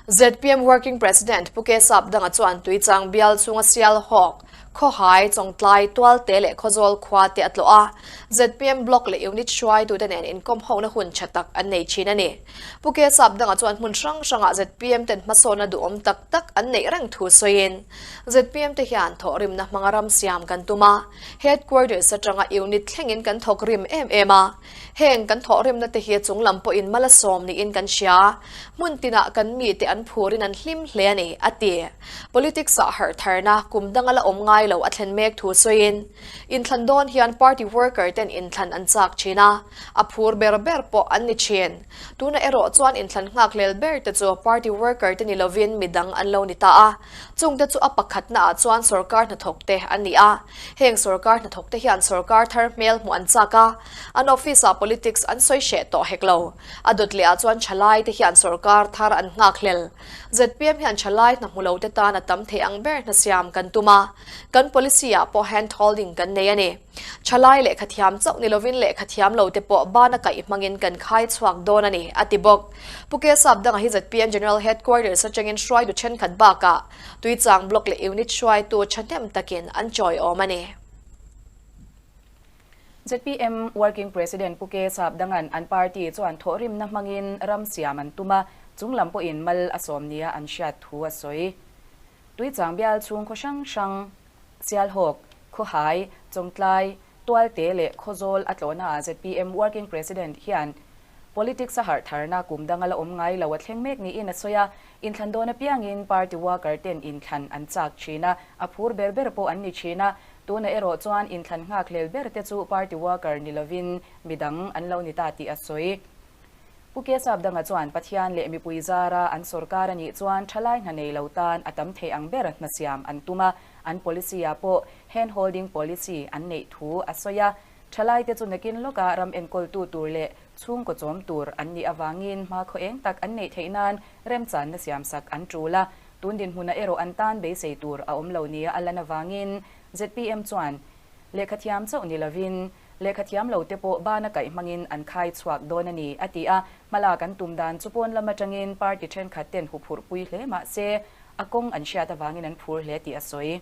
ZPM Working President Pu Kesap Danga chuan Tuichang bial chhunga Sialhawk, Khawhai, Chawngtlai, Tualte leh Khawzawl khua te a tlawh a, ZPM Block leh Unit hruaitute nen inkawm hona hun tha tak an nei thin a ni. Pu Kesap Danga chuan hmun hrang hrangah ZPM ten hmasawnna duhawm tak tak an neih reng thu sawiin, ZPM te hian thawhrimna hmanga ram siam kan tum a, Headquarters atanga Unit thlengin kan thawk rim em em a, Heng kan thawhrimna te hi chung lam pawhin mal a sawm niin kan hria. Hmun tinah kan mite an phurin an hlim hle a ni, a ti. Politics ah harh tharna kum danga la awm ngai lo a thlen mek thu sawiin, inthlan dawn hian party worker ten inthlan an chak thin a, a phur ber ber pawh an ni thin. Tunah erawh chuan inthlan nghakhlel ber te chu party worker te ni lovin midang an lo ni ta a. Chungte chu a pakhatna ah chuan sorkar hnathawk te an ni a. Heng sorkar hnathawk te hian sorkar thar hmel hmuh an chak a, an office ah politics an sawi hreh tawh hek lo. A dawt leh ah chuan thalai te hian sorkar thar an nghak hlel. Zpm hian thalai hna hmu lo te tan a tam thei ang ber hna siam kan tum a, kan policy ah pawh hand holding kan nei a ni. Thalai lehkha thiam chauh ni lovin lehkha thiam lo te pawh bana kaih hmangin kan khai chhuak dawn a ni, a ti bawk. Pu Kesap danga hi zpm General Headquarters atangin hruaitu thenkhat bakah Tuichang Block leh Unit hruaitu thahnem takin an chawiawm a ni. Zpm Working President Pu Kesap dangan an party chuan thawhrimna hmangin ram siam an tum a, chung lam pawhin mal a sawm nia an hriat thu a sawi. Tuichang bial chhung khaw hrang hrang, Sialhawk, Khawhai, Chawngtlai, Tualte leh Khawzawl a tlawhnaah zpm Working President hian Politics a harh tharna kum danga la awm ngai lo a thleng mek niin a sawi a, inthlan dawn apiangin party worker ten inthlan an chak thin a, a phur ber ber pawh an ni thin a, tunah erawh chuan inthlan nghakhlel ber te chu party worker ni lovin midang an lo ni ta tih a sawi. Pu Kesap danga chuan Pathian leh mipui zara an sorkar a nih chuan thalai hna nei lo tan a tam thei ang ber hna siam an tum a, an policy ah pawh hand holding policy an neih thu a sawi a, Thalaite chu nakin lawka ram enkawltu tur leh chhungkaw chawm tur an nih avangin hmakhaw eng tak an neih theih nan remchanna siamsak an tul a, tun dinhmunah erawh an tan beisei tur a awm lo nia a lan avangin zpm chuan lehkhathiam chauh ni lovin lehkhathiam lo te pawh bana kaih hmangin an khai chhuak dawn a ni, a ti a. Hmalak an tum dan chu pawn lam atangin party thenkhat ten huphurhpui hle mah se a kawng an hriat avangin an phur hle tih a sawi.